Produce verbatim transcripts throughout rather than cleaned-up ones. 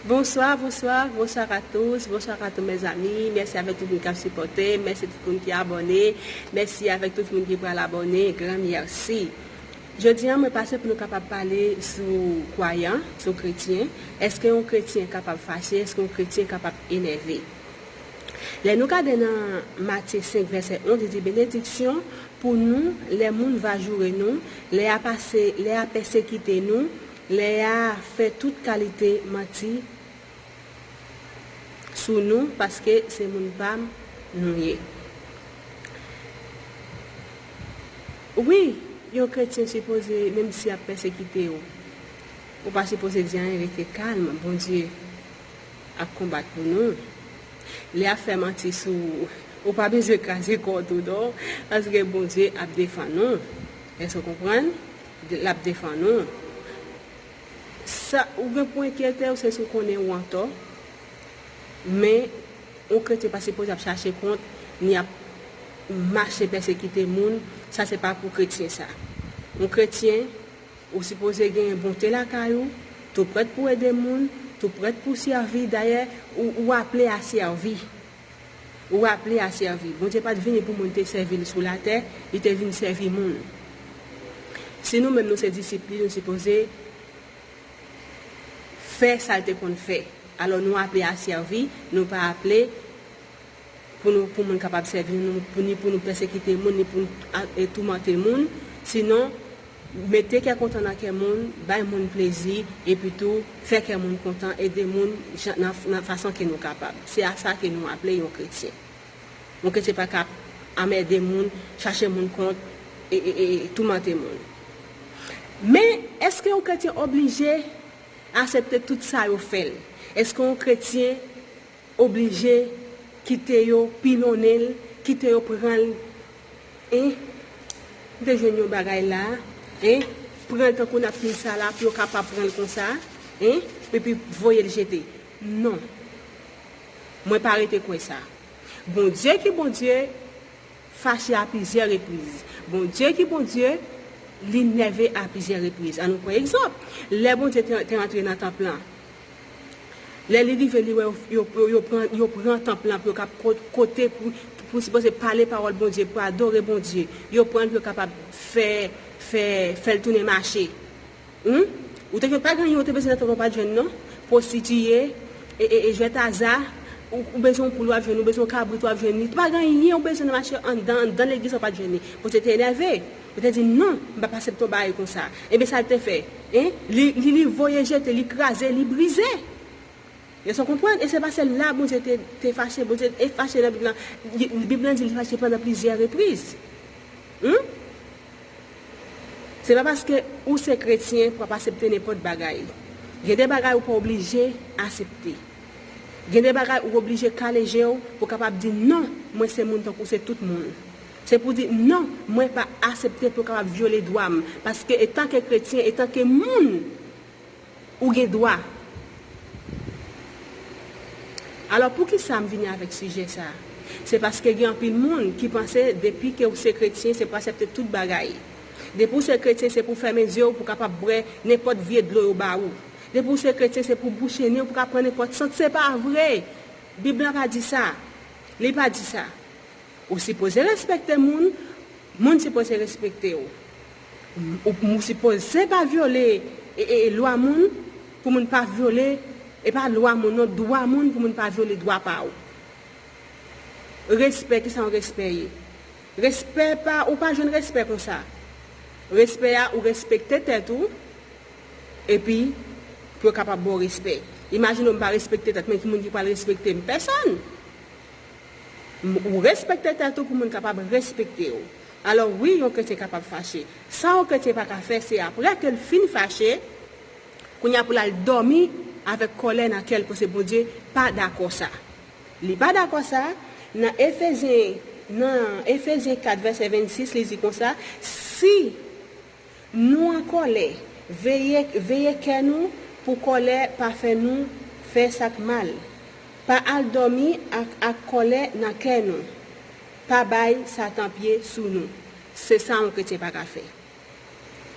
Bonsoir, bonsoir, bonsoir à tous, bonsoir à tous mes amis. Mèsi avèk tout moun k ap sipòte, mèsi tout moun ki abòne, mèsi avèk tout moun ki pral abòne, gran mèsi. Jodi a, mwen pase pou nou kapab pale sou kwayan, sou kretyen. Èske yon kretyen kapab fache? Èske yon kretyen kapab enève? Lè nou gade nan Matye senk, vèsè onz, li di, Benediksyon pou nou, lè moun va joure nou, lè y a pase, lè y a pèsekite nou, lè y a fè tout kalite manti sou nou, paske se moun pa m nou ye. Wi, yon kretyen sipoze, menm si y ap pèsekite w, ou pa sipoze di anyen, rete kalm, Bondye ap konbat pou nou. Lè y ap fè manti sou ou, ou pa bezwen kraze kò w tou non, paske Bondye ap defann ou. Èske w konprann? L ap defann ou. Sa ou gen pou enkyete w, se si w konnen ou antò. Men, yon kretyen pa sipoze ap chache kont, ni ap mache pèsekite moun. Sa se pa pou kretyen sa. Yon kretyen, ou sipoze gen bonte lakay ou, tou prèt pou ede moun, tou prèt pou sèvi. Dayè, ou, ou aple a sèvi. Ou aple a sèvi. Bondye pa t vini pou moun te sèvi l sou latè, li te vin sèvi moun. Si nou menm nou se disip li, nou sipoze fè sa l te konn fè. Alò, nou aple a sèvi, nou pa aple pou nou, pou moun kapab sèvi nou, pou, ni pou nou pèsekite moun, ni pou nou a, e, toumante moun. Sinon, mete kè kontan nan kè moun, bay moun plezi, epi tou fè kè moun kontan, ede moun jan, nan, nan fason ke nou kapab. Se a sa ke nou aple yon kretyen. Yon kretyen pa ka anmède moun, chache moun kont, e, e, e toumante moun. Men, èske yon kretyen oblije aksepte tout sa yo fè l? Èske yon kretyen oblije kite yo pilonnen l, kite yo pran l, en? M te jwenn yon bagay la, en? Pran l tankou n ap pil sa la, pou yo kapab pran l konsa, en? Epi voye l jete. Non. Mwen pa rete kwè sa. Bondye ki Bondye fache a plizyè repriz. Bondye ki Bondye, li nève a plizyè repriz. Ann nou pran egzanp. Lè Bondye te, te antre nan tanp lan, lè li rive, li wè yo, yo, yo, yo pran, yo pran tanp lan pou yo kap ko-, kote pou, pou sipoze pale pawòl Bondye, pou adore Bondye. Yo pran l pou yo kapab fè, fè, fè l tounen mache. Hmm? Ou te, pa gen anyen ou te bezwen nan tanp lan w pa t jwenn non. Pwostitiye, e, e, e jwèt aza, ou, ou bezwen yon poul w ap jwenn, ou bezwen yon kabrit w ap jwenn li. Pa gen anyen ou bezwen nan mache anndan, anndan legliz w pa t jwenn li. Bondye te enève. Li te di, "Non, m p ap aksepte yon bagay konsa." Ebyen, sa l te fè? Hein? Li, li, li voye jete, li kraze, li brize. Èske w konprann? E se pa sèl la Bondye te, te fache. Bondye te fache nan Bib lan. Bib lan di li fache pandan plizyè repriz. Hmm? Se pa paske ou se kretyen pou w ap aksepte nenpòt bagay. Gen de bagay ou pa oblije aksepte. Gen de bagay ou oblije kale je w pou w kapab di, "Non, mwen se moun tankou se tout moun." Se pou di, "Non, mwen pa aksepte pou yo kapab vyole dwa m." Paske etanke kretyen, etanke moun, ou gen dwa. Alò, poukisa m vini avèk sijè sa a? Se paske gen anpil moun ki panse depi ke w se kretyen, se pou aksepte tout bagay. Depi w se kretyen, se pou w fèmen zye w pou w kapab bwè nenpòt vye dlo yo ba ou. Depi w se kretyen, se pou w bouche nen w pou w ka pran nenpòt sant. Se pa vre! Bib la pa di sa. Li pa di sa. Ou sipoze respekte moun, moun sipoze respekte w. Ou, ou sipoze pa vyole e, e, e lwa moun, pou moun pa vyole, e pa lwa moun non, dwa moun pou moun pa vyole dwa pa w. Respè, kisa yon respè ye? Respè pa, ou pa jwenn respè konsa. Respè a, ou respekte tèt ou, epi pou yo kapab ba w respè. Imajine w m pa respekte tèt mwen, ki moun ki pral respekte m? Pèsòn! M, ou respekte tèt ou pou moun kapab respekte w. Alò wi, yon kretyen kapab fache. Sa yon kretyen pa ka fè, se apre ke l fin fache, kounye a pou l al dòmi avèk kòlè nan kè l, paske Bondye pa dakò sa. Li pa dakò sa. Nan Efezyen, nan Efezyen kat vèsè vennsis, li di konsa, "Si nou an kòlè, veye, veye kè nou pou kòlè pa fè nou fè sa k mal. Pa al dòmi ak, ak kòlè nan kè nou. Pa bay Satan pye sou nou." Se sa yon kretyen pa ka fè.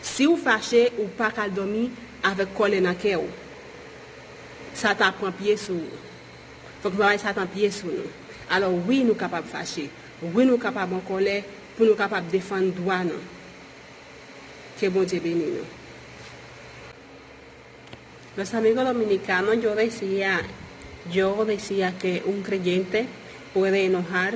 Si w fache, ou pa ka al dòmi avèk kòlè nan kè w. Satan ap pran pye sou ou. Fòk nou pa bay Satan pye sou nou. Alò, wi, nou kapab fache. Wi, nou kapab an kòlè pou nou kapab defann dwa nou. Ke Bondye beni nou. Los amigos dominicanos, yo decía, yo decía que un creyente puede enojar,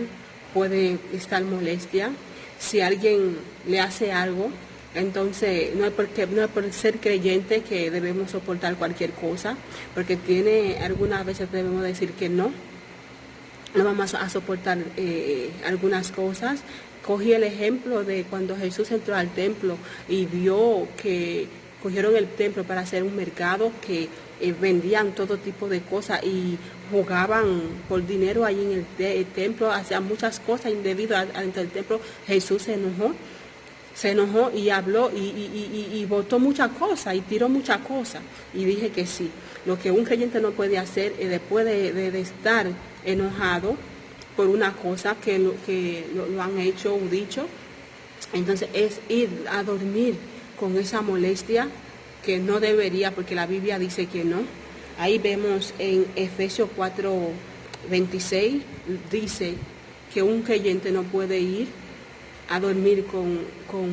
puede estar molestia. Si alguien le hace algo, entonces no es porque, no es por ser creyente que debemos soportar cualquier cosa, porque tiene, algunas veces debemos decir que no, no vamos a soportar eh, algunas cosas. Cogí el ejemplo de cuando Jesús entró al templo y vio que cogieron el templo para hacer un mercado, que eh, vendían todo tipo de cosas y jugaban por dinero allí en el, te- el templo, hacían muchas cosas indebidas adentro del templo. Jesús se enojó, se enojó y habló y, y, y, y, y botó muchas cosas y tiró muchas cosas. Y dije que sí, lo que un creyente no puede hacer eh, después de, de- de estar enojado por una cosa que, lo, que lo, lo han hecho o dicho, entonces es ir a dormir con esa molestia que no debería, porque la Biblia dice que no. Ahí vemos en Efesios cuatro veintiséis, dice que un creyente no puede ir a dormir con, con,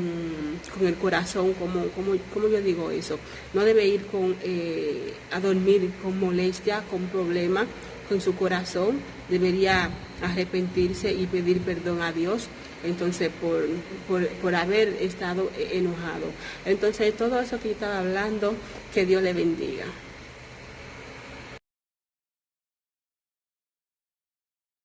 con el corazón, como, como, como yo digo eso, no debe ir con, eh, a dormir con molestia, con problema, con su corazón, debería arrepentirse y pedir perdón a Dios, entonces por, por, por haber estado enojado. Entonces todo eso que yo estaba hablando, que Dios le bendiga.